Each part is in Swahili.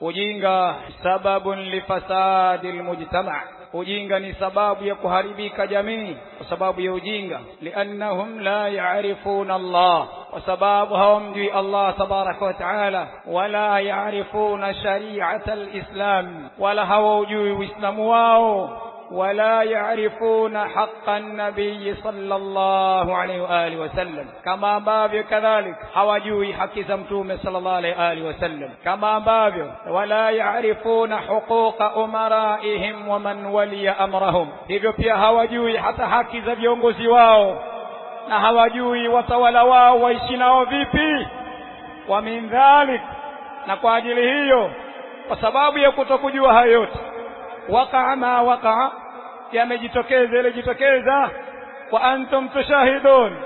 Ujinga sababun lifasadi almujtama, ujinga ni sababu ya kuharibika jamii, kwa sababu ya ujinga. Liannahum la yaarifuna Allah, kwa sababu hawamjui Allah tabaraka wa taala. Wala yaarifuna shari'ata alislam, wala hawaujui Uislamu wao. Wala yaarifuna haqa nabii sallallahu alayhi wa alihi wasallam, kama ambavyo kadhalik hawajui haki za Mtume sallallahu alayhi wa alihi wasallam, kama ambavyo wala yaarifuna huquqa umaraihim wa man waliya amrahum, hivyo pia hawajui hata haki za viongozi wao na hawajui watawala wao waishi nao vipi. Wa min dhalik, na kwa ajili hiyo, kwa sababu ya kutokujua hayo yote, waqaa ma waqaa, yamejitokeza yalijitokeza. Wa antum tushahidun,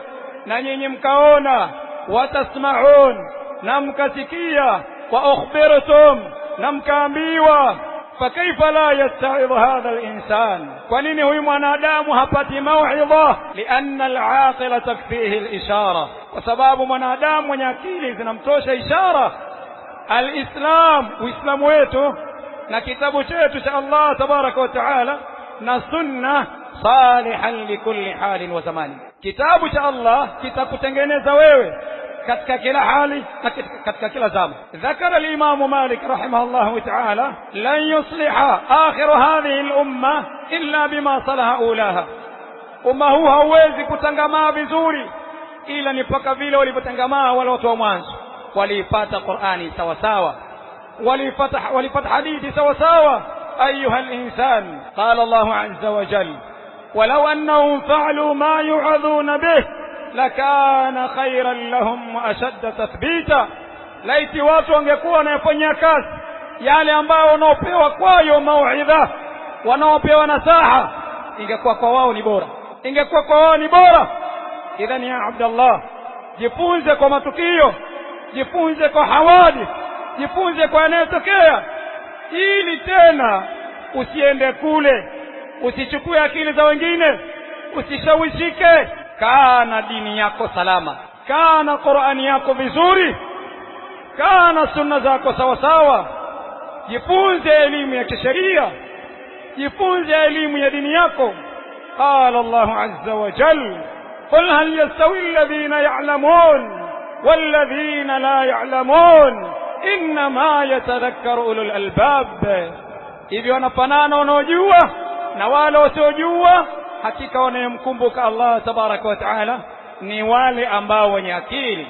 na nyinyi mkaona. Watasmaun, na mkasikia. Wa ukhbirtum, na mkaambiwa. Fakaifa la yastaidhu hadha alinsan, kwa nini huyu mwanadamu hapati mauidha? Lianna alaqila takfihi alishara, kwa sababu mwanadamu mwenye akili zinamtosha ishara. Alislam, Uislamu wetu na kitabu chetu cha Allah tabaraka wa taala na sunna, salihan likulli halin wa zamani. Kitabu cha Allah kitakutengeneza wewe katika kila hali na katika kila zama. Dhakara al-Imamu Malik rahimahullahu ta'ala, lan yusliha akhiru hadhihi al-umma illa bima salaha ulaha, umma huu hauwezi kutangamaa vizuri ila ni mpaka vile walivyotangamaa wale watu wa mwanzo. Waliipata Qur'ani sawa sawa, walipata hadithi sawa sawa. Ayuha al-insan, qala Allahu azza wa jalla, walau annahum fa'alu ma yu'adhuna bih lakana khairan lahum wa ashadda tathbita, laiti watu wangekuwa wanayofanyia kazi yale ambayo wanaopewa kwayo mauidha, wanaopewa nasaha, ingekuwa kwa wao ni bora, ingekuwa kwa wao ni bora. Idhan ya Abdallah, jifunze kwa matukio, jifunze kwa hawadith, jifunze kwa yanayotokea, ili tena usiende kule, usichukue akili za wengine, usishawishike. Kaa na dini yako salama, kaa na Qur'ani yako vizuri, kaa na sunna zako sawa sawa. Jifunze elimu ya kisheria, jifunze elimu ya dini yako. Qala Allahu azza wa jalla, qul hal yastawi alladhina ya'lamun walladhina la ya'lamun innama yatadhakkaru ulul albab, hivyo wanafanana wanaojua na wale wasiojua. Hakika wanayemkumbuka Allah tabaraka wa taala ni wale ambao wenye akili.